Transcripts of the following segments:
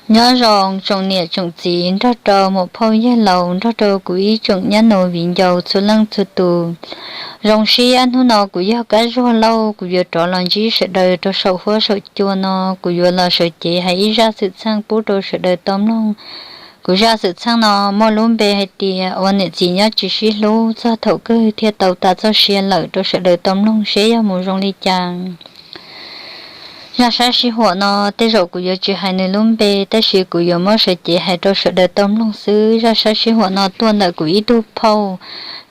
Nyob zoo tsoom niam tsoom txiv nrog rau muam phauj yawg laus nrog rau kuv ib tsoom nyab nus viv ncaus txhua leej txhua tus. Zoo siab hnub no kuv yog Kab Zuag Lauj, kuv yuav rov los ntsib sawv daws rau saum huab saum cua no, kuv yuav los sawv cev hais ib zaj xwm txheej pub rau sawv daws tau mloog. Kuv zaj xwm txheej no muaj lub npe hais tias ua niam txiv nyob tsis sib hlub txog thaum kawg thiaj tau tas txoj sia lawm rau sawv daws tau mloog seb yog mus zoo li cas. Zaj sab sij huam no tej zaum kuv yuav tsis hais nws lub npe, tab sis kuv yuav muab sawv cev hais rau sawv daws tau mloog xwb. Zaj sab sij huam no tuaj ntawm kuv ib tug phauj,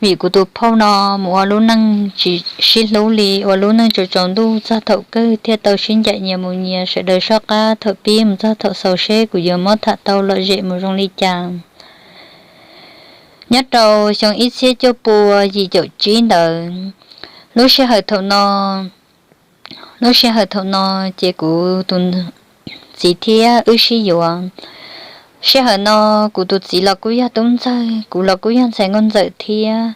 vim kuv tus phauj no mus ua lub neej tsis sib hlub li, ua lub neej tsaus tsaus ntuj txog thaum kawg thiaj tau sib ncaim nyias mus nyias sawv daws soj qab thaum pib mus txog thaum xaus seb kuv yuav muab tham tau lom zem mus zoo li cas. Nyob rau xyoo ib txhiab cuaj pua yim caum tsib ntawd, lub sij hawm thaum no, lub sij hawm thaum no ces kuv tus txiv thiab wb sib yuav. Sij hawm no kuv tus txiv los kuj yog tub ntxawg, kuv los kuj yog ntxhais nkauj ntxawm thiab.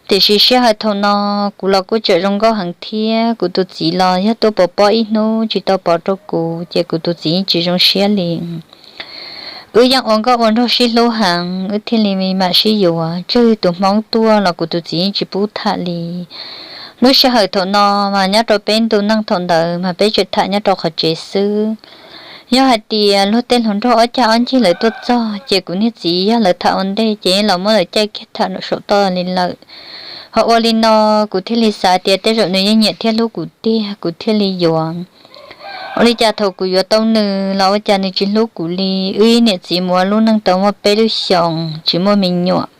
Tiam sis sij hawm thaum no kuv los kuj tseem zoo nkauj heev thiab, kuv tus txiv los yog tuaj pov pob ib hnub tsis tau pov rau kuv ces kuv tus txiv yeej tsis zoo siab li. Wb yeej ua nkauj ua nraug sib hlub heev wb thiaj li mam sib yuav, tsawg tus hmoob tuaj los kuv tus txiv yeej tsis pub tham li. Lub sij hawm thaum no mas nyob rau peb ntu neej thaum ntawd mas peb tseem tham nyob rau qhov tsev xwb. Yog hais tias luag tej hluas nraug ob cag ob ncig lawv tuaj txog ces kuv niag txiv yog lawv tham ua ntej ces los muab lawv caij kiag tham saum toj li lawm. Ho ua li no kuv thiaj li xav tias tej zaum nws yeej nyiam thiab hlub kuv tiag kuv thiaj li yuav. Ua li cas thaum kuv yuav tau nws los ua cas nws tsis hlub kuv li. Wb niam txiv mus ua lub neej tau muaj peb lub xyoos tsis muaj me nyuam.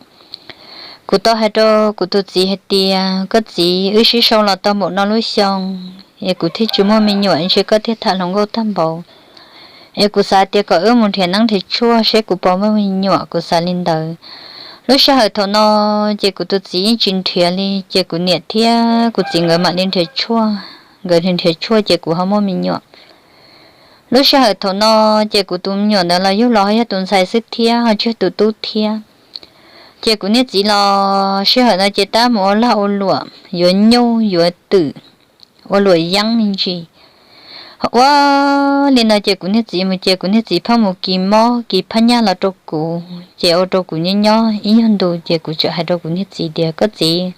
Kuv tau hais rau kuv tus txiv hais tias koj txiv, wb sib sau los tau npaum no lub xyoo es kuv thiaj tsis muaj me nyuam, ntshe koj thiaj tham hluas nkauj tag npaum. Es kuv xav tias kom wb mus nrhiav neeb nrhiav tshuaj seb kuv puas muaj me nyuam, kuv xav li ntawd. Lub sij hawm thaum no ces kuv tus txiv yeej tsis nrhiav li ces kuv niam thiab kuv txiv nkawd mam li nrhiav tshuaj. Nkawd nrhiav tshuaj ces kuv ho muaj me nyuam. Lub sij hawm thaum no ces kuv tus me nyuam ntawd los yug los ho yog tus ntxhais xwb thiab ho tsis yog tus tub thiab. Ces kuv niag txiv los sij hawm no ces tab mus ua lag ua luam yuav nyuj yuav twm, ua luam yeeb me ntsis. Ua li no ces kuv niag txiv mus ces kuv niag txiv pheej mus kis mob kis phaj nyaj los rau kuv ces ua rau kuv nyob nyob ib nyuag ntu ces kuv txawm hais rau kuv niag txiv tias koj txiv,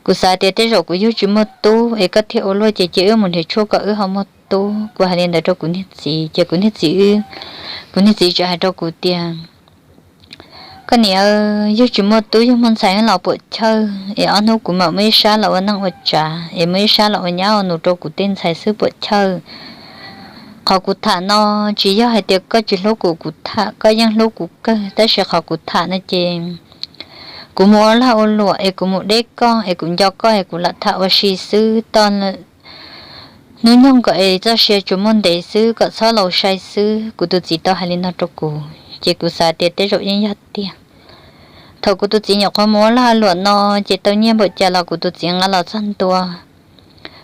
kuv xav tias tej zaum kuv yug tsis muaj tub es koj thiaj ua luaj ces cia wb mus nrhiav tshuaj kom wb ho muaj tub. Kuv hais li ntawd rau kuv niag txiv ces kuv niag txiv, kuv niag txiv txawm hais rau kuv tias koj niam, yug tsis muaj tub yug muaj ntxhais los puam chawj es ob hnub kuv mam muaj ib sab los ua neej ua tsav es muaj ib sab los ua nyab ua nus rau kuv tej ntxhais xwb puam chawj. Qhov kuv tham no tsis yog hais tias koj tsis hlub kuv, kuv tham koj yeej hlub kuv kawg, tab sis qhov kuv tham no ces kuv mus ua lag ua luam es kuv mus deb koj es kuv nco koj es kuv lam tham ua si xwb toj hnub nyoog kom es txoj sia tsuas muaj ntev xwb kom txhob laus sai xwb. Kuv tus txiv tau hais li no rau kuv ces kuv xav tias tej zaum yeej yog tiag. Thaum kuv tus txiv nyuam qhuav mus ua lag luam no ces tau nyiaj npaum cas los kuv tus txiv nqa los txog ntua.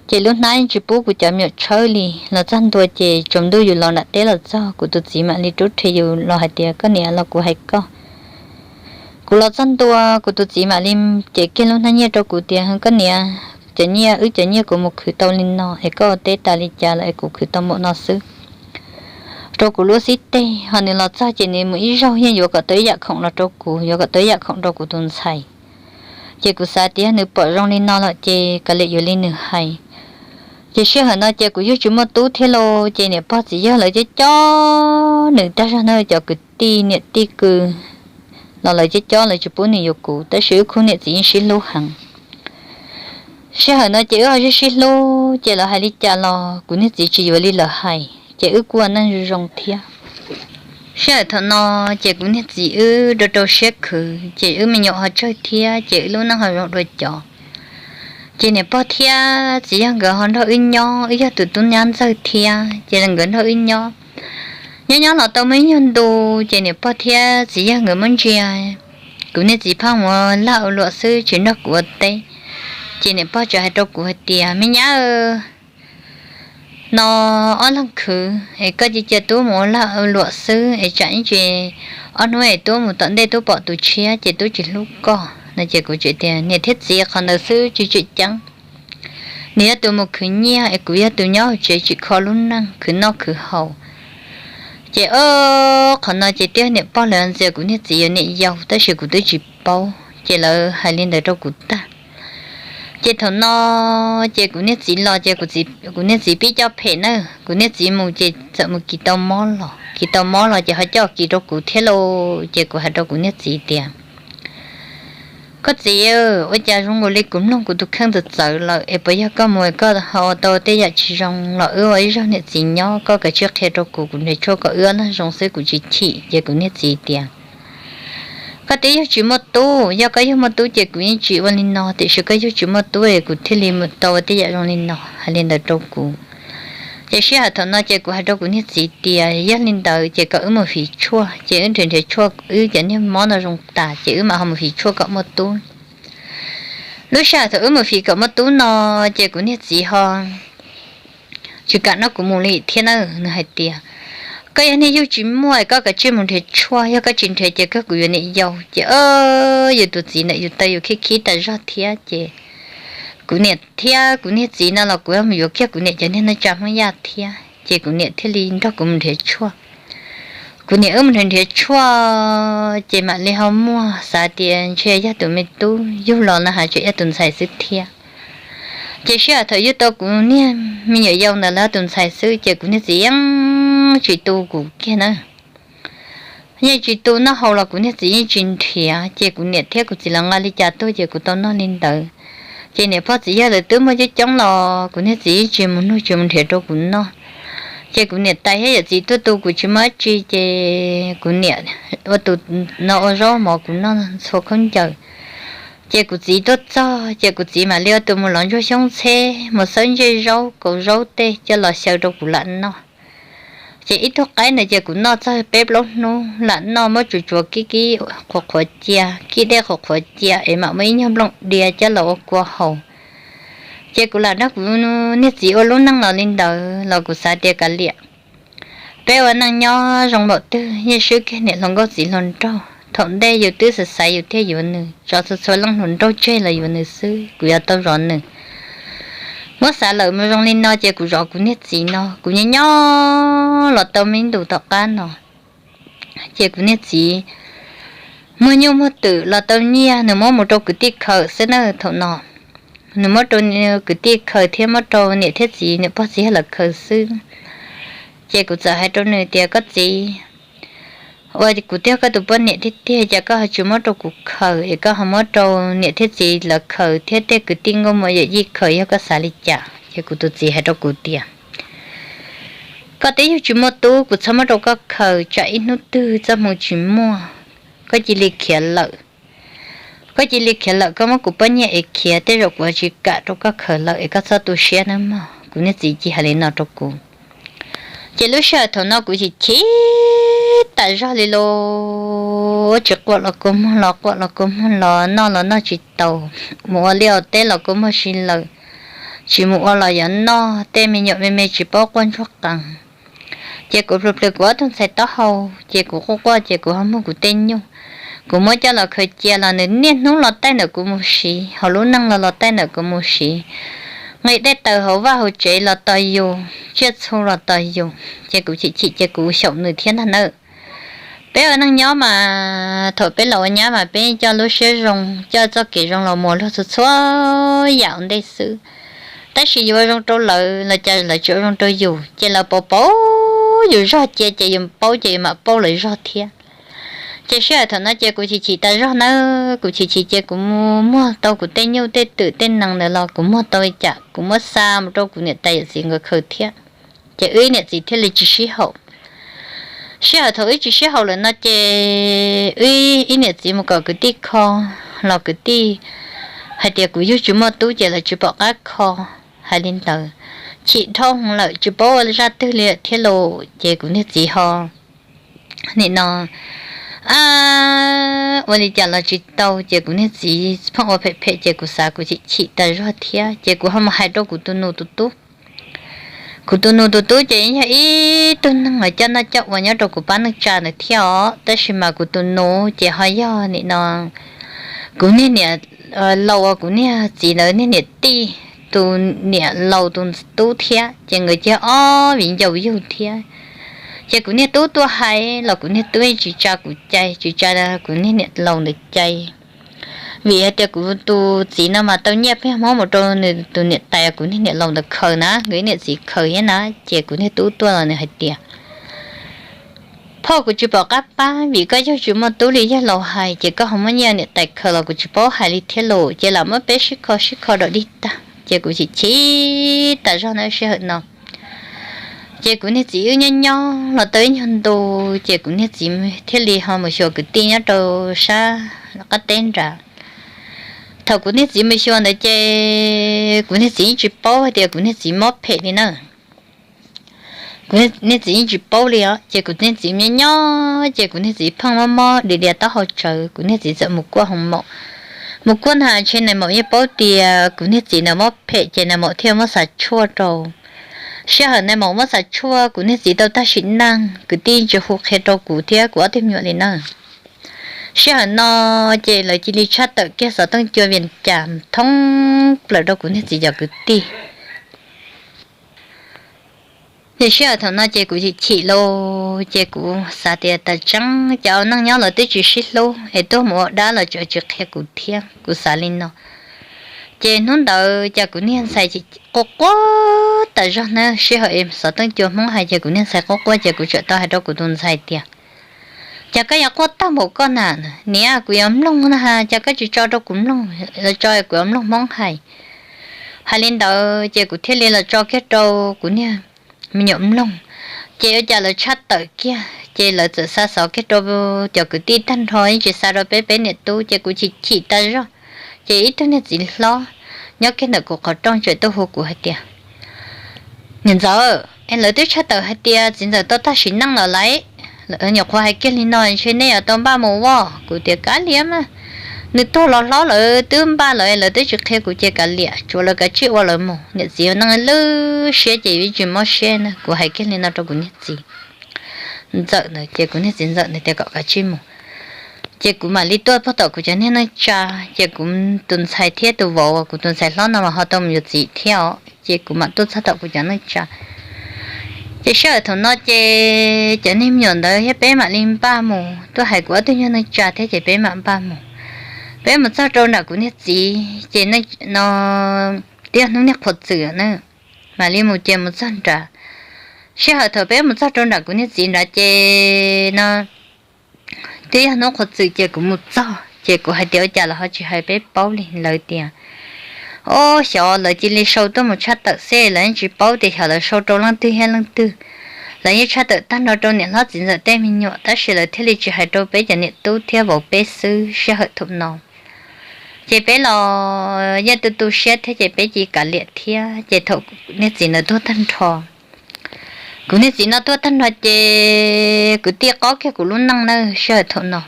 Ces lub hnab yeej tsis pub kuv cov me nyuam tshawb li, los txog ntua ces tsaus ntuj yus los nram teb los txog kuv tus txiv mam li rub rhe yus los hais tias koj niam, los kuv hais koj. Kuv los txog ntua kuv tus txiv mam li cev kiag lub hnab nyiaj rau kuv tias koj niam, cov nyiaj, wb cov nyiaj kuv mus khwv tau li no es koj ua teb tas li cas los es kuv khwv tau npaum no xwb rau kuv lub xib teg. Ho nws los txog ces nws mus ib zaug yeej yuav kom tau ib yam khoom los rau kuv, yuav kom tau ib yam khoom rau kuv tus ntxhais. Ces kuv xav tias nws pom zoo li no lawm ces kav liam yuav li nws hais. Ces sij hawm no ces kuv yug tsis muaj tub thiab lauj, ces niam pog txiv yawg lawv cov cov nws tag zog na, cov kwv tij niam tij kwv los lawv cov cov lawv tsis pub nws yuav kuv, tab sis wb khub niam txiv yeej sib hlub heev. Sij hawm no ces wb ho sib sib hlub ces lawv hais li cas los kuv niag txiv tsis yuav li lawv hais ces wb kuj ua neej zoo zoo thiab. Sij hawm thaum no ces kuv niag txiv wb rau rau siab khwv ces wb me nyuam ho tsawg thiab ces wb lub neej ho zoo dua cov. Ces niam pog thiab txiv yawg nkawd ho nrog wb nyob, wb yog tus tub nyab ntxawg thiab ces nkawd nrog wb nyob. Nyob nyob los tau muaj ib nyuag ntu ces niam pog thiab txiv yawg nkawd muab ntsia, kuv niag txiv pheej mus lag ua luam xwb tsis nrog kuv ua teb. Ces niam pog txawm hais rau kuv hais tias me nyab, no ob leeg khwv es koj cia cia tub mus ua lag ua luam xwb es tsam ib ntsis ob hnub es tub mus tom ntej tub pom tus tshiab ces tub tsis hlub koj no. Ces kuv tseem tias niam thiab txiv, qhov ntawd xwb tsis tseem ceeb. Nws yog tus mus khwv nyiaj es kuv yog tus nyob hauv tsev tsim kho lub neej khwv noj khwv haus. Ces qhov no ces twb niam pog lawv ntxias kuv niag txiv yog niam yau tab sis kuv twb tsis paub ces lawv hais li ntawd rau kuv tag. Ces thaum no ces kuv niag txiv los ces kuv niag txiv pib coj phem na, kuv niag txiv mus ces txawm mus kis tau mob los, kis tau mob los ces ho coj kis rau kuv thiab lauj. Ces kuv hais rau kuv niag txiv tias, koj txiv, ua cas zoo nkaus li kuv mloog kuv tus kheej txawv txawv lawm es puas yog koj mus koj ho ua tau tej yam tsis zoo los wb ua ib zaug niam txiv nyob, koj kav tsij qhia rau kuv, kuv nrhiav tshuaj kom wb ob leeg zoo xwb kuv tsis chim. Ces kuv niag txiv tias, koj twb yug tsis muaj tub, yog koj yug muaj tub ces kuv yeej tsis ua li no, tiam sis koj yug tsis muaj tub es kuv thiaj li mus tau ua tej yam zoo li no, hais li ntawd rau kuv. Ces sij hawm thaum no ces kuv hais rau kuv niag txiv tias yog li ntawd ces kom wb mus fiv tshuaj, ces wb nrhiav nrhiav tshuaj wb cov niag mob no zoo tas ces wb mam ho mus fiv tshuaj kom muaj tub. Lub sij hawm thaum wb mus fiv kom muaj tub no ces kuv niag txiv ho tsis kam nrog kuv mus li thiab na, nws hais tias, koj yog niag yug tsis muaj koj kav tsij mus nrhiav tshuaj, yog koj tsis nrhiav ces koj kuv yuav niam yau. Ces yus tus txiv ntawm yus taw yus khib khib tas zog thiab ces kuv niam thiab kuv niag txiv no los kuv mus yuav kiag kuv niam cov niag neej tsa Hmoob Yaj thiab ces kuv niam thiaj li nrog kuv mus nrhiav tshuaj. Kuv niam wb mus nrhiav nrhiav tshuaj ces mam li ho muaj xav tias ntshe yog tus me tub yug los no has tseem yog tus ntxhais xwb thiab. Ces sij hawm thaum yug tau kuv niag me nyuam yau ntawd lawv tus ntxhais xwb ces kuv niag txiv yeej tsis tu kuv kiag na. Yeej tsis tu noj haus los kuv niag txiv yeej tsis nrhiav, ces kuv niam thiab kuv txiv lawv nqa li cas tuaj ces kuv tau noj li ntawd. Ces niam pog txiv yawg lawv twb muaj coob coob los kuv niag txiv yeej tsis mus nug tsis mus nrhiav rau kuv noj. Ces kuv niam tais thiab yawm txiv tuaj tu kuv tsis muaj dab tsi ces kuv niam ua tus no ua zaub mov kuv noj ntxhua khaub ncaws. Ces kuv txiv tuaj txog ces kuv txiv mam li ua tus mus lov ntsuag xyoob ntxheb mus xawb ntsej zaub kaus zaub tej coj los xyaw rau kuv lam noj. Ces ib tug qaib ntawd ces kuv noj txog peb plaub hnub lam noj muab tsuav tsuav kib kib qhuav qhuav cia, kib dej qhuav qhuav cia es mam muab ib nyuag nplooj dia coj los ua kua haus. Ces kuv lam nrog kuv niag txiv ua lub neej los li ntawd los kuv xav tias kav liam, peb ua neej nyob zoo npaum twg yeej swb kiag niam hluas nkauj txiv hluas nraug. Thaum ntej yus twb xav xaiv yus thiaj yuav nws, tso txhua txhua leej hluas nraug tseg los yuav nws xwb, kuv yuav tau zov nws. Muab xav lawm mus zoo li no ces kuv zov kuv niag txiv no, kuv nyob nyob los tau me ntus tom qab no ces kuv niag txiv muag nyuj muag twm los tau nyiaj nws muab mus rau kwv tij khaws xwb na thaum no. Nws muab rau kwv tij khaws thiab muab rau niam thiab txiv niam pog txiv yawg lawv khaws xwb. Ces kuv txawm hais rau nws tias koj txiv, ua kuv twb yog koj tus poj niam tiag tiag cas koj ho tsis muab rau kuv khaws es koj ho muab rau niam thiab txiv lawv khaws thiab tej kwv tij nkauj muam yawm yij khaws yog koj xav li cas? Ces kuv tus txiv hais rau kuv tias koj twb yug tsis muaj tub kuv txhob muab rau koj khaws tsam ib hnub twg txoj hmoo tsis muaj, koj cia li khiav lawm. Koj cia li khiav lawm koj muab kuv poj niam es khiav tej zaum kuv tsis kam rau koj khaws lawm es koj txhob tu siab nawb mog. Kuv niag txiv cia hais li no rau kuv. Ces lub sij hawm thaum no kuv chim chim tas zog li los tsis quaj los kua muag los quaj los kua muag los noj los noj tsis taus, mus ua liaj ua teb los kua muag si lawm, tsis mus ua los yuav noj tej me nyuam me me tsis paub quaj ntsuag qees. Ces kuv plhws plhws kuv ob tug ntxhais taub hau ces kuv quaj quaj ces kuv ho muag kuv tej nyuj. Kuv muab coj los khaws cia los nws niaj hnub los taij ntawm kuv mus siv, hauv lub neej los los taij ntawm kuv mus siv. Nqi dej taws hauv vaj hauv tsev los tos yus, tsiaj txhu los tos yus, ces kuv chim chim ces kuv xyaum nws thiab ntag nawb. Peb ua neej nyob mas thaum peb los ua nyab mas peb coj lub siab zoo coj txoj kev zoo los muag luag txhua txhua yam ua ntej xwb. Tab sis yus ua zoo rau lawv los cas lawv tsis ua zoo rau yus ces lawv pauv pauv yus zog cia ces yus paub ces yus mam pauj lawv zog thiab. Ces sij hawm thaum no ces kuv chim chim tas zog nawb, kuv chim chim ces kuv muag tau kuv tej nyuj tej twm tej nees ntawd los kuv muag tau li cas kuv muab xa mus rau kuv niam tais yawm txiv nkawd khaws thiab. Ces wb ib niam txiv thiaj li tsis sib haum. Sij hawm thaum wb tsis sib haum lawm no ces wb ib niam txiv mus kom kwv tij kho los kwv tij hais tias kuv yug tsis muaj tub ces lawv tsis pom qab kho. Hais li ntawd, chim dhau lawm tsis paub ua zaj twg li lawm thiab los ces kuv niag txiv ho nim no ua li cas los tsis tau ces kuv niag txiv pheej ua phem phem ces kuv xav kuv chim chim tas zog thiab ces kuv ho mus hais rau kuv tus nus tus tub. Kuv tus nus tus tub ces yog ib tug neeg los coj noj coj ua nyob rau kuv pab neej tsa ntawd thiab os, tab sis mas kuv tus nus ces ho yog nim no kuv niag niam laus uas kuv niag txiv ntawd niag niam tij tus niam laus tus tub thiab ces nkawd ces ob viv ncaus yug thiab. Ces kuv niag tub tuaj hais los kuv niag tub tsis tsa kuv cai, tsis tsa kuv niag niam laus ntawd cai. Vim hais tias kuv tus txiv no mas tau nyiaj pheej hmoob mus rau nws tus niam tais kuv niag niam laus ntawd khaws na, nkawd ib niam txiv khaws thiab na. Ces kuv niag tub tuaj los nws hais tias, phauj, kuv tsis pom qab pab, vim koj yog tsis muaj tub li yawg laus hais, ces koj ho muab nyiaj niam tais khaws los kuv tsis paub hais li thiab los, ces lam muab peb sib kho sib kho rau dig tag. Ces kuv chim chim tas zog na sij hawm no. Ces kuv niag txiv wb nyob nyob los tau ib nyuag ntu, ces kuv niag txiv thiaj li ho mus xyuas kwv tij nyob rau sab qab teb nrad. Thaum kuv niag txiv mus xyuas ntawd ces kuv niag txiv yeej tsis paub hais tias kuv niag txiv mob phem li na. Kuv niag txiv yeej tsis paub li os, ces kuv niag txiv nyob nyob ces kuv niag txiv pheej mob mob dias dias taub hau tsawv, kuv niag txiv txawm mus kuaj hoo maum. Mus kuaj na ntshe nais maum yeej paub tias kuv niag txiv nws mob phem ces nais maum thiaj muab xav tshuaj rau. Sij hawm nais maum muab xav tshuaj kuv niag txiv tau tag sim neej, kwv tij tsis hu qhia rau kuv thiab kuv ob tug me nyuam li na. Sij hawm no ces lawv cia li tshaj tawm kiag xov tooj cua Vias Cas thoob plaws rau kuv niag txiv cov kwv tij. Ces sij hawm thaum no ces kuv chim chim los ces kuv xav tias tas tseeb cov neej nyob lawv twb tsis sib hlub es tuaj mus ua dab los tseem tsis qhia kuv thiab, kuv xav li no. Ces hnub ntawd ces kuv niag ntxhais quaj quaj tas zog na, sij hawm xov tooj cua Hmoob hais ces kuv niag ntxhais quaj quaj ces kuv txawm tau hais rau kuv tus ntxhais tias, cas koj yuav quaj tag npaum koj na, niam kuv yuav mloog na, cas koj tsis tso rau kuv mloog, tso kuv yuav mloog Hmoob hais. Hais li ntawd ces kuv thiaj li los tso kiag rau kuv niag me nyuam mloog. Ces ua cas lawv tshaj tawm kiag ces lawv txawm xa xov kiag rau cov kwv tij tag nrho, yeej tsis xa rau peb peb niam tub, ces kuv chim chim tas zog. Ces ib tug niag txiv hlob nyob kiag ntawm kuv qhov rooj txawm tuaj hu kuv hais tias, niam ntxawm, es lawv twb tshaj tawm hais tias txiv ntxawm tau tag sim neej lawm lauj, nyuam qhuav hais kiag li no ntshe nej yuav tau npaj mus as. Kuv tias kav liam mas, nws tuag los hlob lawm twb npaj lawm, lawv twb tsis qhia kuv ces kav liam, tsuav lawv kav tsij ua lawv mus, niam txiv neej lwj siab ces yeej tsis mob siab na. Kuv hais kiag li no rau kuv niag txiv ntxawm ntawd ces kuv niag txiv ntxawm ntawd tias kom kav tsij mus. Ces kuv mam li tuaj pog tom kuv cov niag neej tsa, ces kuv tus ntxhais thiab tus vauv, kuv tus ntxhais hlob no mas ho tau mus yuav txiv thiab os, ces kuv mam tuaj txog tom kuv cov neej tsa. Ces sij hawm thaum no ces cov niag me nyuam ntawd thiab peb mam li npaj mus, tuaj hais kuv ob tug nyuag neej tsa thiab ces peb mam npaj mus. Peb mus txog rau nram kuv niag txiv ces no twb yog hnub niag qhuav txwm na, mam li mus ces mus txog nrad. Sij hawm thaum peb mus txog rau nram kuv niag txiv nrad ces no twb yog hnub qhuav txwm ces kuv mus txog ces kuv hais tias ua cas lawv ho tsis hais peb paub li, lawv tias, o, xyov lawv cia li sau tuaj mus tshaj tawm xwb, lawv yeej tsis paub tias xyov lawv sau rau leej twg thiab leej twg. Lawv yeej tshaj tawm tag nrho rau niam hlob txiv ntxawm tej me nyuam tab sis lawv thiaj li tsis hais rau peb cov niam tub thiab vauv peb xwb sij hawm thaum no. Ces peb los yeej tu tu siab thiab ces peb cia li kav liam thiab ces thaum niag txiv ntawd tuag tag nrho, kuv niag txiv no tuag tag nrho ces kwv tij qaub kiag kuv lub neej na sij hawm thaum no.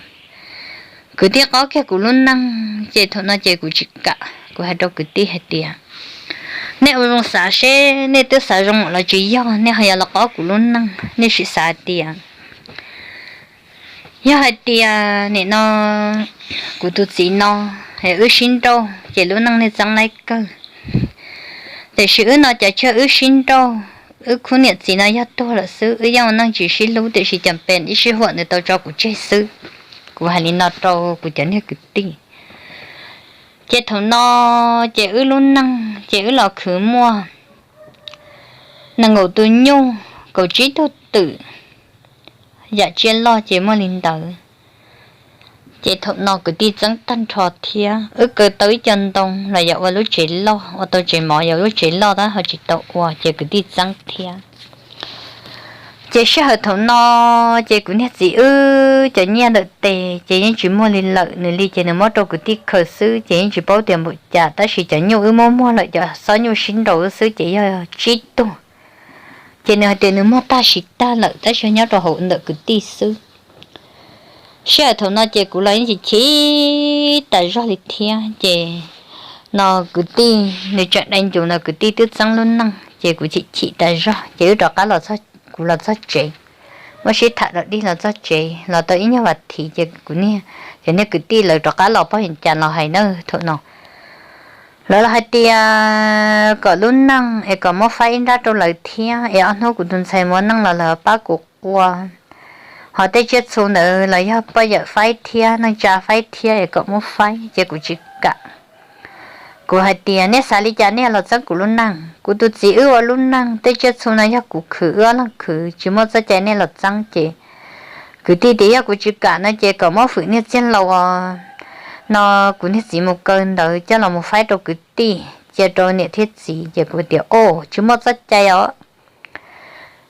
Kwv tij qaub kiag kuv lub neej ces thaum no ces kuv tsis kam, kuv hais rau kwv tij hais tias, nej ua zoo xav seb nej twb xav zoo los tsis yog, nej ho yuav los qaub kuv lub neej, nej sim xav tias yog hais tias nim no kuv tus txiv no es wb sib nrauj ces lub neej nej txeeb laib kawg. Tiam sis wb no cas tsis yog wb sib nrauj, wb khub niam txiv no yog tuag lawm xwb, wb yeej ua neej tsis sib hlub tiam sis cas pem ib sij huam nws tau tso kuv tseg xwb. Kuv hais li no rau kuv cov niag kwv tij. Ces thaum no ces wb lub neej ces wb los khwv muaj nees nkaum tus nyuj, kaum tsib tug twm, yam tsiaj loj ces muaj li ntawd. Ces thaum no kwv tij txeeb tag nrho thiab wb kaw tau ib co ntoo los yog ua lub tsev loj, ua tau tsev mov yog lub tsev loj tab ho tsis tau ua ces kwv tij txeeb thiab. Ces sij hawm thaum no ces kuv niag txiv wb cov nyiaj ntawm tes ces yeej tsis muaj li lawm, nws li ces nws muab rau kwv tij khaws xwb ces yeej tsis paub tias npaum cas, tab sis cov nyuj wb muab muag lawm, cov xob nyuj sib nraus wb xwb ces yog tsib tug. Ces nws hais tias nws muag tag sim tag lawm tab sis nyob rau hauv ntawm kwv tij xwb. Sij hawm thaum no ces kuv los yeej chim chim tas zog li thiab ces no kwv tij nws tseem dai ncus no kwv tij twb txeeb lub neej ces kuv chim chim tas zog ces wb rov qab los, kuv los txog tsev, muab sib tham rau dig los txog tsev los tau ib nyuag vas thiv ces kuv niag, cov niag kwv tij lawv rov qab los pog Vias Cas los hais na thaum no. Lawv los hais tias kom lub neej es kom muab faib ib nrab rau lawv thiab es ob hnub kuv tus ntxhais mus ua neej los lawv pab kuv ua, ho tej tsiaj txhu ntawd los yog poj yawm faib thiab neej tsa faib thiab es kom muab faib ces kuv tsis kam. Kuv hais tias nej xav li cas nej los txeeb kuv lub neej, kuv tus txiv wb ua lub neej, tej tsiaj txhu no yog kuv khwv wb ob leeg khwv, tsis muaj txoj cai nej los txeeb ces kwv tij tias yog kuv tsis kam no ces kom muab fwm niag txiag laus no kuv niag txiv mus kaw ntawd coj los mus faib rau kwv tij cia rau niam thiab txiv ces kuv tias o, tsis muaj txoj cai os.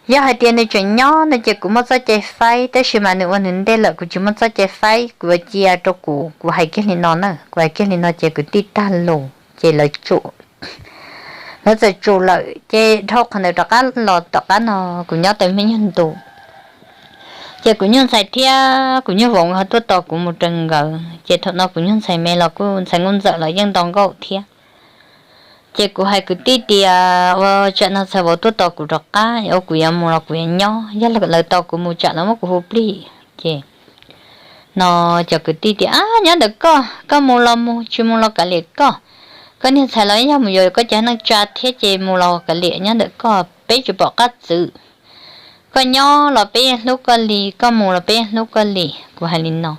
Yog hais tias nws tseem nyob no ces kuv muaj txoj cai faib, tab sis mas nws ua nws ntej lawm kuv tsis muaj txoj cai faib, kuv cia rau kuv, kuv hais kiag li no na, kuv hais kiag li no ces kwv tij tag lus ces lawv tsum lawv txawm tsum lawm ces dhau qhov ntawd rov qab los tom qab no kuv nyob tau me nyuag ntu ces kuv nyuag ntxhais thiab kuv nyuag vauv ho tuaj tos kuv mus raws nkawd ces thaum no kuv nyuag ntxhais me los kuj ntxhais nkauj ntxawm los yeej nto nkauj thiab. Ces kuv hais kwv tij tias ua tsam no ntxhais vauv tuaj tos kuv rov qab, ua kuv yuav mus los kuv yuav nyob, yog lawv tos kuv mus tsam lawv muab kuv hu plig ces no cov kwv tij tias ab, nyob ntawm koj, koj mus los mus, tsis mus los kav liam koj. Koj niag ntxhais los yog mus yuav koj cov neej tsa thiab ces mus los kav liam, nyob ntawm koj peb tsis pom qab txwv. Koj nyob los peb yeej hlub koj li, koj mus los peb yeej hlub koj li, kuv hais li no.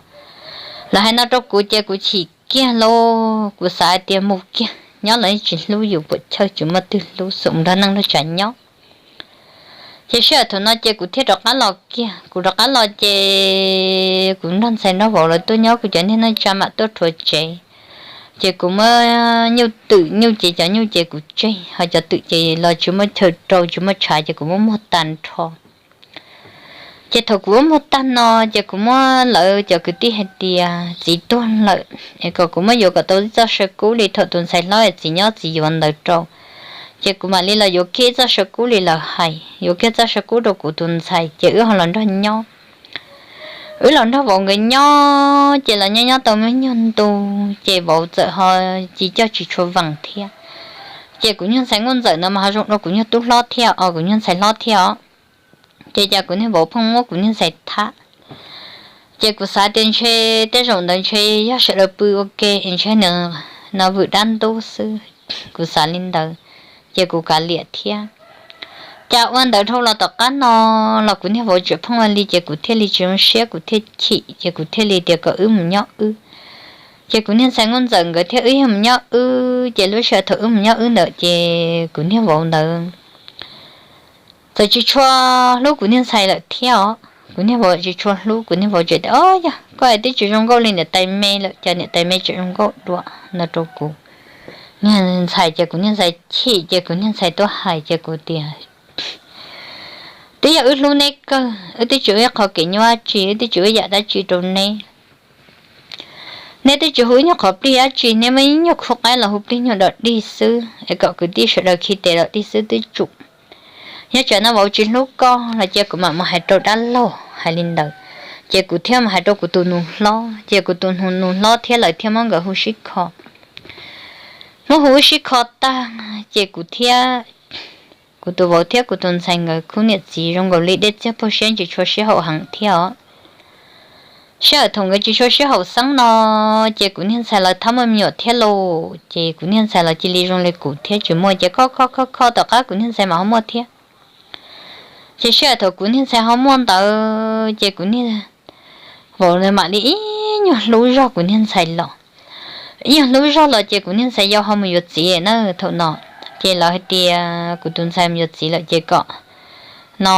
Lawv hais no rau kuv ces kuv chim kiag lauj, kuv xav hais tias mus kiag, nyob los tsis hlub yus puam chawj, tsis muaj twg hlub, xum nrog neej nrog tsav nyob. Ces sij hawm thaum no ces kuv thiaj rov qab los kiag, kuv rov qab los ces kuv nrog ntxhais nrog vauv lawv tuaj nyob, kuv cov niag neej tsa mam tuaj rhuav tsev. Ces kuv muab nyuj twm nyuj ces cov nyuj ces kuv tseg, ho cov twm ces los tsis muaj chaw rau tsis muaj tshav ces kuv muab muag tag nrho. Ces thaum kuv muab muag tag no ces kuv muab lawv cov kwv tij hais tias txiv tuag lawm es kom kuv muab yuav kom tau ib txoj saw kub li thaum tus ntxhais hlob txiv nyob txiv yuav ntawd rau. Ces kuv mam li los yuav kiag ib txoj saw kub li lawv hais, yuav kiag txoj saw kub rau kuv tus ntxhais ces wb ho los nrog nyob. Wb los nrog vauv nkawd nyob ces los nyob nyob tau me nyuag ntu ces vauv txawm ho ci coj tsis tshua vees thiab. Ces kuv nyuag ntxhais nkauj ntxawm ntawd mas ho zoo dua kuv nyuag tub hlob thiab os, kuv nyuag ntxhais hlob thiab os. Ces cas kuv niag vauv pheej muab kuv niag ntxhais thab. Ces kuv xav tias ntshe tej zaum ntawd ntshe yog sawv daws pw ua ke es ntshe nws no vwm dab ntub xwb, kuv xav li ntawd. Ces kuv kav liam thiab. Cas ua ntawd dhau los tom qab no los kuv niag vauv tseem pheej ua li ces kuv thiaj li tsis zoo siab, kuv thiaj chim ces kuv thiaj li tias kom wb mus nyob wb. Ces kuv niag ntxhais nkauj ntxawm nkawd thiab wb yog mus nyob wb ces lub sij hawm thaum wb mus nyob wb ntawd ces kuv niag vauv ntawd txawm tsis tshua hlub kuv niag ntxhais lawm thiab os. Kuv niag vauv tsis tshua hlub, kuv niag vauv tseem tias o, yog koj twb tsis zoo nkauj li niam tais me lawm ces niam tais me tseem zoo nkauj dua no rau kuv niag ntxhais. Ces kuv niag ntxhais chim ces kuv niag ntxhais tuaj hais ces kuv tias twb yog wb hlub neb kawg, wb twb tsis ua ib qho kev nyuaj dab tsi, wb twb tsis ua yam dab tsi rau neb. Neb twb tsis hu ib nyuag qhov plig dab tsi, neb muaj ib nyuag khub qaib los hu plig nyuag dog dig xwb es kom kwv tij sawv daws khi tes dog dig xwb twb tsum. Yog tsam no vauv tsis hlub koj los cia kuv mam mus hais rau dab laug hais li ntawd. Ces kuv thiaj mus hais rau kuv tus nus hlob, ces kuv tus nus hlob thiab lawv thiaj muab nkawd hu sib kho. Muab hu sib kho tag ces kuv thiab kuv tus vauv thiab kuv tus ntxhais nkawd khub niam txiv zoo nkaus li dej txiag puag siab, tsis tshua sib haum heev thiab os. Sij hawm thaum nkawd tsis tshua sib haum xeeb no ces kuv niag ntxhais lawv thab muaj me nyuam thiab lauj, ces kuv niag ntxhais lawv cia li zoo li kuv thiab tsis muaj, ces kho kho kho kho tom qab kuv niag ntxhais mam ho muaj thiab. Ces sij hawm thaum kuv niag ntxhais ho muaj ntawd ces kuv niag vauv mam li ib nyuag hlub zog kuv niag ntxhais los. Ib nyuag hlub zog los ces kuv niag ntxhais yau ho mus yuav txiv na thaum no. Ces lawv hais tias kuv tus ntxhais mus yuav txiv lawm ces kom no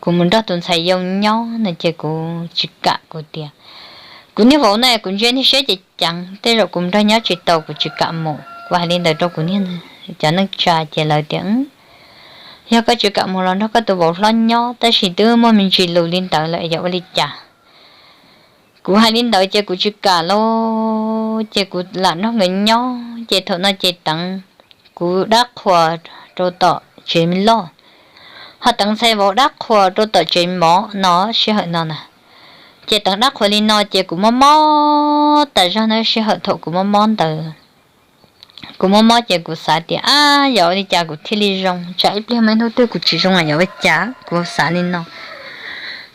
kuv mus nrog tus ntxhais yau nyob no ces kuv tsis kam, kuv tias kuv niag vauv na kuv ntsia niag siab ces ceev, tej zaum kuv mus nrog nyob tsis tau, kuv tsis kam mus. Kuv hais li ntawd rau kuv niag cov neej tsa ces lawv tias yog koj tsis kam mus los nrog koj tus vauv hlob nyob, tab sis twb muaj me ntsis lus li ntawd lawm yog ua li cas. Kuv hais li ntawd ces kuv tsis kam lauj, ces kuv lam nrog nkawd nyob ces thaum no ces teev kuv dab qhuas rau tom tsev loj, ho teev ntxhais vauv dab qhuas rau tom tsev mov no sij hawm no na. Ces teev dab qhuas li no ces kuv mob mob tas zog na, sij hawm thaum kuv mob mob ntawd kuv mob mob ces kuv xav tias ab, yog ua li cas kuv thiaj li zoo, tsam ib pliag muaj ib hnub twg kuv tsis zoo los yog ua cas, kuv xav li no.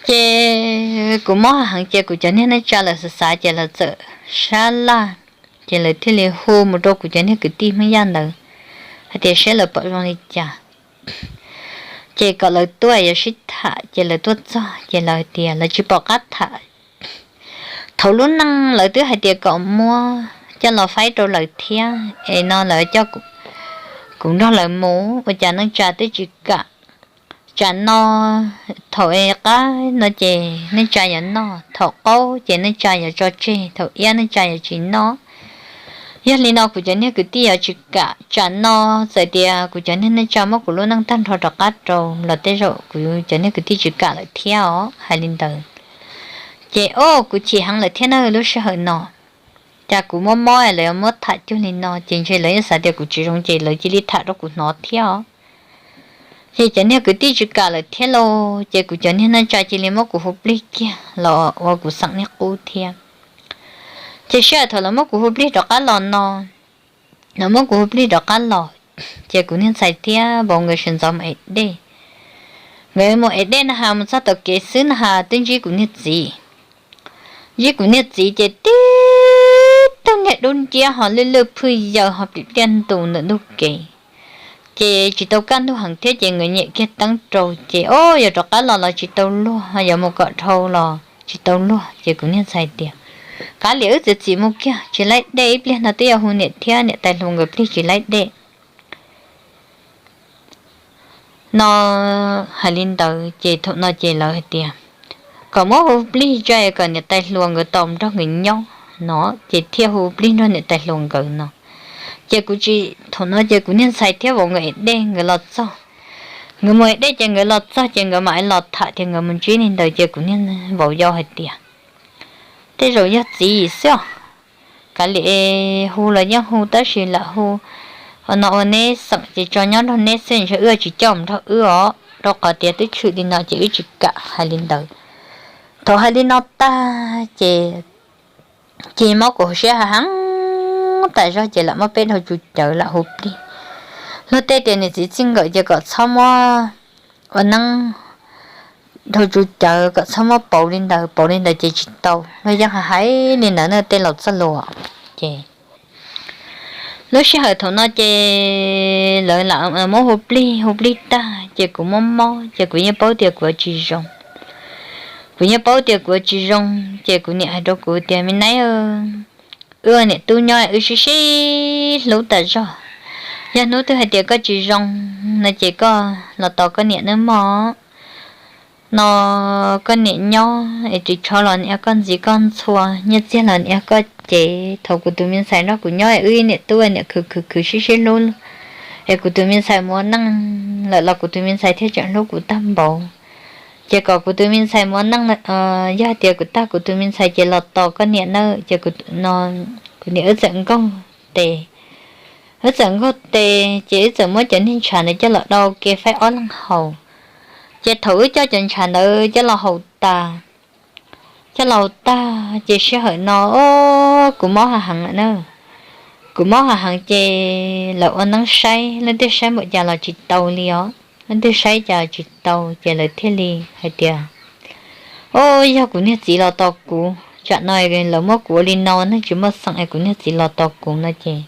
Ces kuv mob heev ces kuv cov niag neej tsa lawv xav xav ces lawv txawm sab laj, ces lawv thiaj li hu mus rau kuv cov niag kwv tij Hmoob Yaj ntawd hais tias saib lawv pom zoo li cas. ces kom lawv tuaj yuav sib tham. Ces lawv tuaj txog ces lawv tias lawv tsis pom qab tham. Thaum lub neej lawv twb hais tias kom muab coj los faib rau lawv thiab es no lawv coj kuv nrog lawv mus, ua cas neej tsa twb tsis kam. Tsam no, thaum qab no ces neej tsa yuav noj, thaum qaub ces neej tsa yuav tso tseg, thaum iab neej tsa yuav tsis noj. Yog li no kuv cov niag kwv tij yuav tsis kam. Tsam no txawm tias kuv cov niag neej tsa muab kuv lub neej tag nrho rov qab rau los tej zaum kuv cov niag kwv tij tsis kam lawm thiab os. Hais li ntawd ces o, kuv chim heev lawm thiab na lub sij hawm no. Cas kuv mob mob lawv yuav muab tham cuag li no ces ntshe lawv yeej xav tias kuv tsis zoo ces lawv cia li tham rau kuv hnov thiab os. Ces cov niag kwv tij tsis kam lawm thiab lauj, ces kuv cov niag neej tsa cia li muab kuv hu plig kiag los ua kuv xeem niag qub thiab. Ces sij hawm thaum lawv muab kuv hu plig rov qab los no, lawv muab kuv hu plig rov qab los, ces kuv niag ntxhais thiab vauv nkawd sawv ntxov mus ev dej. Nkawd mus ev dej na has mus txog tom kev xwb na has twb ntsib kuv niag txiv. Ntsib kuv niag txiv ces tib tug niag dub nciab ho lwj lwj phwj yaws ho plim pliaj ntus ntawm ntug kev. Ces tsis tau kaj ntug heev thiab ces nkawd nyem kiag teeb rau ces o, yuav rov qab los los tsis tau luag, yuav mus kom dhau los tsis tau luag ces kuv niag ntxhais tias, Kav liam, wb txiav txim mus kiag, tsis laib dej, ib pliag no twb yuav hu niam thiab niam tais hluas nkawd plig tsis laib dej. No hais li ntawd ces thaum no ces lawv hais tias kom muab hu plig tso kom niam tais hluas nkawd tos nrog nkawd nyob no, ces thiaj hu plig nrog niam tais hluas nkawd no. Ces kuv tsis, thaum no ces kuv niag ntxhais thiab vauv nkawd ev dej nkawd los txog. Nkawd mus ev dej ces nkawd los txog ces nkawd mam los tham tias nkawd mus ntsib li ntawd ces kuv niag vauv yau hais tias, Tej zaum yog txiv xwb os. Kav liam, hu los yeej hu tab sis lam hu no ua neb xeem ces tso nyob nrog neb xwb, ntshe wb tsis coj mus nrog wb os, rau qhov tias twb tshwm li no ces wb tsis kam. Hais li ntawd, thaum hais li no tag ces, ces mob kuv hauv siab heev tas zog ces lam muab peb dhau tsu cawv lam hu plig. Luag tej tias niam txiv txij nkawm ces kom txhob muab ua neeb dhau tsu cawv, kom txhob muab pauv li ntawd, pauv li ntawd ces tsis tau. Luag yeej hais li ntawd na tej laus txoj lus. Ces lub sij hawm thaum no ces lawv lam muab hu plig hu plig tag ces kuv mob mob ces kuv yeej paub tias kuv tsis zoo. Kuv yeej paub tias kuv tsis zoo ces kuv niam hais rau kuv tias, Me Naib, wb niam tub nyob wb sib sib hlub tas zog. Yog hnub twg hais tias koj tsis zoo no ces koj los tos koj niam nawb mog. No koj niam nyob es ris tsho los niam koj ntxiv koj ntxhua, nyiaj txiag los niam koj cev. Thaum kuv tus me ntxhais nrog kuv nyob es wb niam tub niam khwv khwv khwv sib sib hlub, es kuv tus me ntxhais mus ua neej lawm los kuv tus me ntxhais thiaj tseem hlub kuv tag npaum. Ces kom kuv tus me ntxhais mus ua neej, yog tias kuv tag kuv tus me ntxhais ces los tos koj niam nawb. Ces kuv niam wb txawm nkaug tes, wb txawm nkaug tes ces wb txawm muab cov niag ntshav ntawd coj los dau ke faib ob leeg haus. Ces thaum wb coj cov ntshav ntawd coj los haus tas, coj los haus tag ces sij hawm no kuv mob heev heev lawm na. Kuv mob heev heev ces lawv ua neeb saib, leej twg saib npaum cas los tsis tau li os, leej twg saib cas tsis tau ces lawv thiaj li hais tias, O, yog kuv niag txiv los tos kuv, tsam no lawv muab kuv ua li no neeg tsis muaj xeem es kuv niag txiv los tos kuv no ces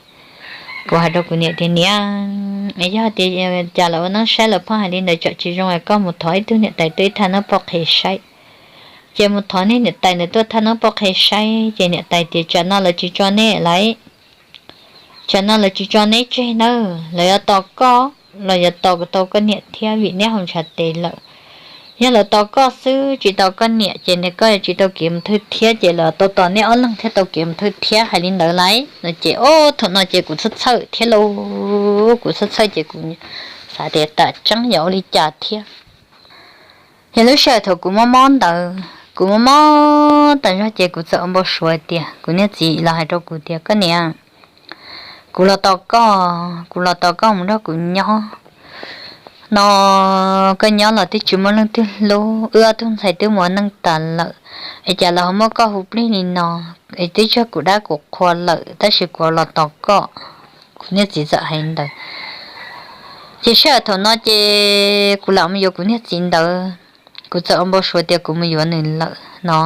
kuv hais rau kuv niam tias, Niam, es yog tias cas lawv ua neeb saib lawv pheej hais li ntawd tsam tsis zoo es koj mus thov ib tug niam tais tuaj ib thaj neeb poj qhe saib. Ces mus thov niag niam tais ntawd tuaj thaj neeb poj qhe saib ces niam tais tias, Tsam no lawv tsis tso neb lawm, tsam no lawv tsis tso neb tseg nawb, lawv yuav tos koj los yuav tos tau koj niam thiab vim neb haus ntshav tes lawm. Yog lawv tos koj xwb tsis tos koj niam ces nws koj yuav tsis tau kev mus thawj thiab ces lawv tau tos neb ob leeg thiaj tau kev mus thawj thiab. Hais li ntawd lawm no ces o, thaum no ces kuv txhawj txhawj thiab lauj, kuv txhawj txhawj ces kuv xav tias tam tseeb yuav ua li cas thiab. Yog lub sij hawm thaum kuv mob mob ntawd kuv mob mob tas zog ces kuv txawm ua npau suav tias kuv niag txiv los hais rau kuv tias, Koj niam, kuv los tos koj, kuv los tos koj mus nrog kuv nyob no, koj nyob los twb tsis muaj leej twg hlub, wb ob tug ntxhais twb mus ua neej tas lawm, es cas lawv ho muab koj hu plig li no, es twb tsog kuv dab kuv qhua lawm tab sis kuv los tos koj. Kuv niag txiv txawm hais ntawd. Ces sij hawm thaum no ces kuv lam mus yuav kuv niag txiv ntawd, kuv txawm ua npau suav tias kuv mus yuav nws lawm no.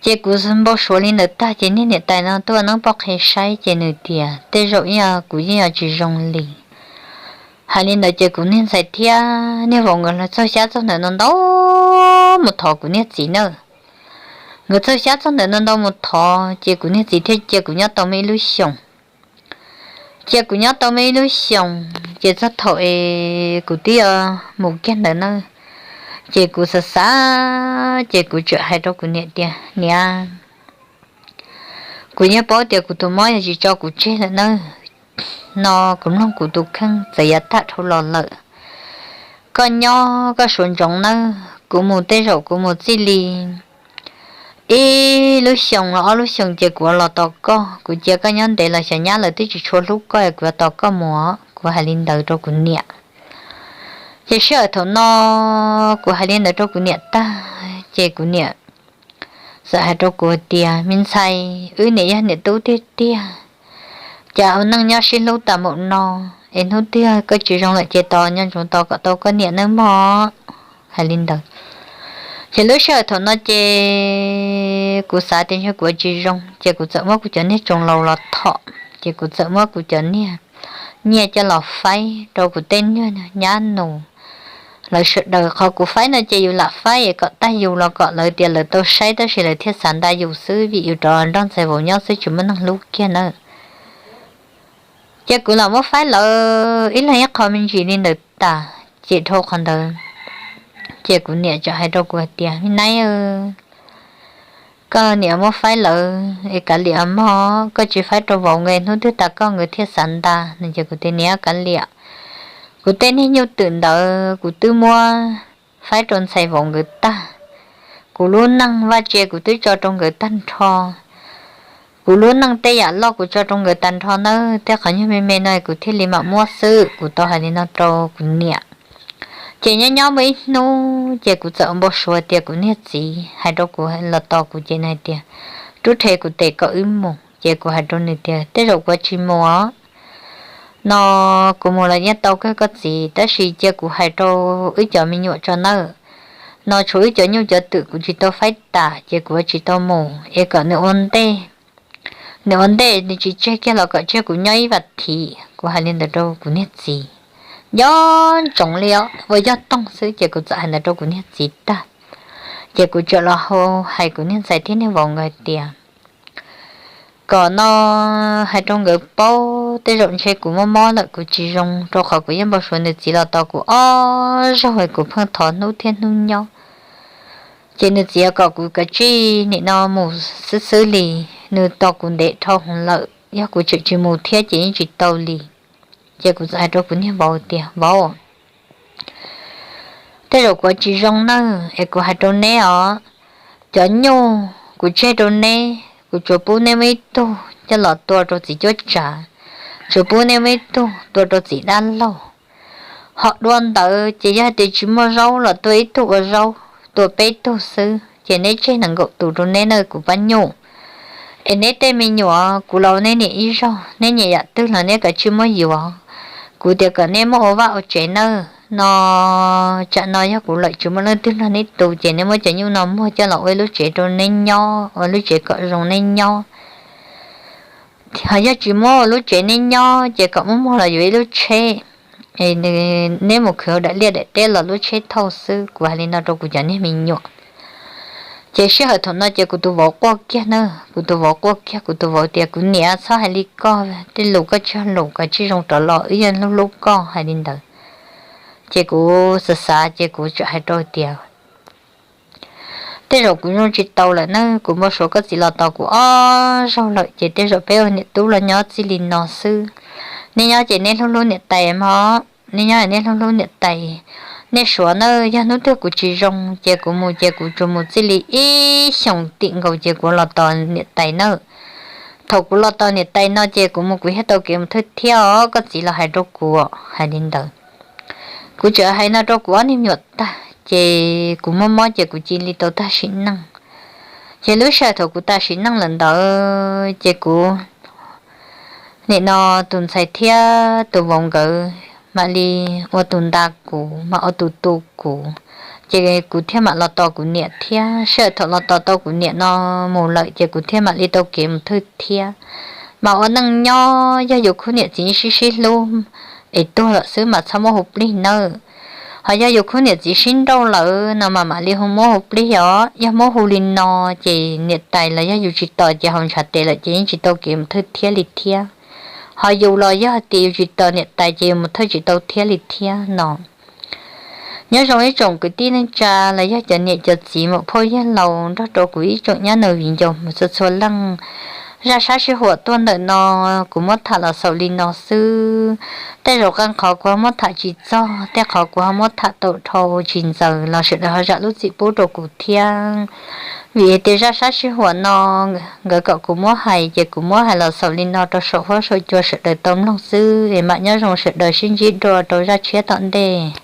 Ces kuv npau suav li ntawd tag ces niag niam tais no tuaj neeb poj qhe saib ces nws tias tej zaum kuv yeej yuav tsis zoo li. Hais li ntawd ces kuv niag ntxhais thiab niag vauv nkawd los txaug xyab txaug ntawm no ntau mus thov kuv niag txiv na. Nkawd txaug xyab txaug ntawm no ntau mus thov ces kuv niag txiv thiaj cia kuv nyob tau muaj ib lub xyoos. Cia kuv nyob tau muaj ib lub xyoos ces txog thaum es kuv twb yuav mus kiag ntawd na, ces kuv xav xav ces kuv txawm hais rau kuv niam tias, Niam, kuv yeej paub tias kuv tus mob yog tsis tso kuv tseg lawm nawb. No kuv mloog kuv tus kheej txawm yav tag dhau los lawm. Koj nyob koj suav ntsoov nawb, kuv mus tej zaum kuv mus txij li ib lub xyoos los ob lub xyoos ces kuv los tos koj. Kuv cia koj nyob ntev los xyov nyab lawv twb tsis tshua hlub koj es kuv yuav tos koj mus. Kuv hais li ntawd rau kuv niam. Ces sij hawm thaum no kuv hais li ntawd rau kuv niam tag ces kuv niam txawm hais rau kuv tias, Me ntxhais, wb niam yog niam tub tiag tiag, cas ua neej nyob sib hlub tas npaum no, es hnub twg koj tsis zoo lawm ces tos nco ntsoov tos kom tau koj niam nawb mog. Hais li ntawd. Ces lub sij hawm thaum no ces kuv xav tias ntshe kuv ua tsis zoo ces kuv txawm muab kuv cov niag tsoos laus los thom, ces kuv txawm muab kuv cov niag nyiaj coj los faib rau kuv tej niag nyab nus lawv sawv daws. Qhov kuv faib no ces yus lam faib es kom tag yus los kom lawv tias lawv tau saib tab sis lawv thiaj xav nta yus xwb vim yus rov nrog ntxhais vauv nyob xwb tsis muaj neeg hlub kiag na. Ces kuv lam muab faib lawv ib leeg ib qho me ntsis li ntawd tas, ces dhau qhov ntawd ces kuv niam txawm hais rau kuv hais tias, Me nab, koj niam muab faib lawv es kav liam mog, koj tsis faib rau vauv nkawd hnub twg tas koj nkawd thiaj xav nta no. Ces kuv tias, Niam, kav liam, kuv tej niag nyuj twm ntawd kuv twb muab faib rau ntxhais vauv nkawd tag. Kuv lub neej vaj tse kuv twb tso rau nkawd tag nrho. Kuv lub neej tej yam loj kuv tso rau nkawd tag nrho nawb, tej qhov nyuag me me no kuv thiaj li mam muab xwb. Kuv tau hais li no rau kuv niam. Ces nyob nyob muaj ib hnub ces kuv txawm npau suav tias kuv niag txiv hais rau kuv los tos kuv ces nws hais tias, Rub rhe kuv tes kom wb mus. Ces kuv hais rau nws tias, Tej zaum kuv tsis mus os. No kuv mus los yeej tau kawg koj txiv, tab sis cia kuv hais rau wb cov me nyuam tso nawb. No tshuav wb cov nyuj cov twm kuv tsis tau faib tas ces kuv yuav tsis tau mus, es kom nws ua ntej, nws ua ntej nws tsis tseg kiag los kom tseg kuv nyob ib vas thiv. Kuv hais li ntawd rau kuv niag txiv. Nco ntsoov li os, ua yog toog xwb ces kuv txawm hais ntawd rau kuv niag txiv tag. Ces kuv txawm los hais kuv niag ntxhais thiab niag vauv nkawd hais tias, Kom no hais rau nkawd paub, tej zaum ntshe kuv mob mob lawm kuv tsis zoo, rau qhov kuv yeej npau suav nws txiv los tos kuv ob zaug es kuv pheej thov hnub thiab hnub nyob. Ces nws txiv kom kuv kav tsij nim no mus xwb xwb li, nws tos kuv ntev dhau hwv lawm, yog kuv tseem tsis mus thiab ces yeej tsis tau li. Ces kuv txawm hais rau kuv niag vauv tias, Vauv, tej zaum kuv tsis zoo nawb, es kuv hais rau neb os, cov nyuj kuv tseg rau neb, kuv tsuas pub neb muaj ib tug coj los tua rau txiv cuab tsav, tsuas pub neb muaj ib tug tua rau txiv dab laug. Ho dua ntawd ces yog hais tias tsis muaj zaub los tua ib tug ua zaub, tua peb tug xwb, ces neb tseg nees nkaum tus rau neb na kuv pab nyuj. Es neb tej me nyuam kuv los ua neb niam ib zaug, neb nyiam yam twg los neb kav tsij muab yuav. Kuv tias kom neb muab ua vaj ua tsev nawb, no tsam no yog kuv lawm tsis muaj leej twg nrog neb tu ces neb muab cov nyuj no muag coj los ua ib lub tsev rau neb nyob, ua lub tsev kom zoo neb nyob. Ho yog tsis muab ua lub tsev neb nyob ces kom muab muag los yuav ib lub tsheb, neb mus khwv daim liaj daim teb los lub tsheb thauj xwb. Kuv hais li no rau kuv cov niag me nyuam. Ces sij hawm thaum no ces kuv tus vauv quaj kiag na, kuv tus vauv quaj kiag, kuv tus vauv tias, Kuv niam, txhob hais li koj, tej lus koj tsis yog lus, koj tsis zoo rov los, wb yeej hlub hlub koj. Hais li ntawd ces kuv xav xav ces kuv txawm hais rau tias, Tej zaum kuv zoo tsis tau lawm na, kuv npau suav koj txiv los tos kuv ob zaug lawm ces tej zaum peb ua niam tub los nyob txij li no xwb. Nej nyob ces nej hlub hlub niam tais mog, nej nyob nej hlub hlub niam tais. Nej suav na, yog hnub twg kuv tsis zoo ces kuv mus ces kuv tsuas mus txij li ib xyoos tim nkaus ces kuv los tos niam tais nawb. Thaum kuv los tos niam tais no ces kuv mus kuv thiaj tau kev mus thawj thiab os, koj txiv los hais rau kuv hais li ntawd. Kuv txawm hais no rau kuv ob niag me nyuam tag ces kuv mob mob ces kuv cia li tau tag sim neej. Ces lub sij hawm thaum kuv tag sim neej lawm ntawd ces kuv nim no tus ntxhais thiab tus vauv nkawd mam li ua tus nta kuv, mam ua tus tu kuv, ces kuv thiaj mam los tos kuv niam thiab. Sij hawm thaum los tos tau kuv niam no mus lawm ces kuv thiaj mam li tau kev mus thawj thiab. Mas ua neej nyob yog yus khub niam txiv sib sib hlub, es tuag lawm xwb mas txhob muab hu plig nawb. Ho yog yus khub niam txiv sib nrauj lawm no mas mam li hu muab hu plig os. Yog muab hu li no ces niam tais los yog yus tsis tos ces haus ntshav tes lawm ces yeej tsis tau kev mus thawj thiab li thiab. Ho yus los yog tias yus tsis tos niam tais ces yus mus thawj tsis tau thiab li thiab no. Nyob zoo ib tsoom kwv tij neej tsa los yog cov niam cov txiv muam phauj yawg laus nrog rau kuv ib tsoom nyab nus viv ncaus mus txhua txhua leej. Zaj sab sij huam tuaj ntawm no kuv muab tham los xaus li no xwb. Tej zaum qee qhov kuv ho muab tham tsis txog, tej qhov kuv ho muab tham tau dhau tsis ntxaws los sawv daws ho zam lub txim pub rau kuv thiab. Vim hais tias zaj sab sij huam no nkawd kom kuv muab hais ces kuv muab hais los xaus li no rau saum huab saum cua sawv daws tau mloog xwb es mam nyob zoo sawv daws sib ntsib dua rau zaj tshiab tom ntej.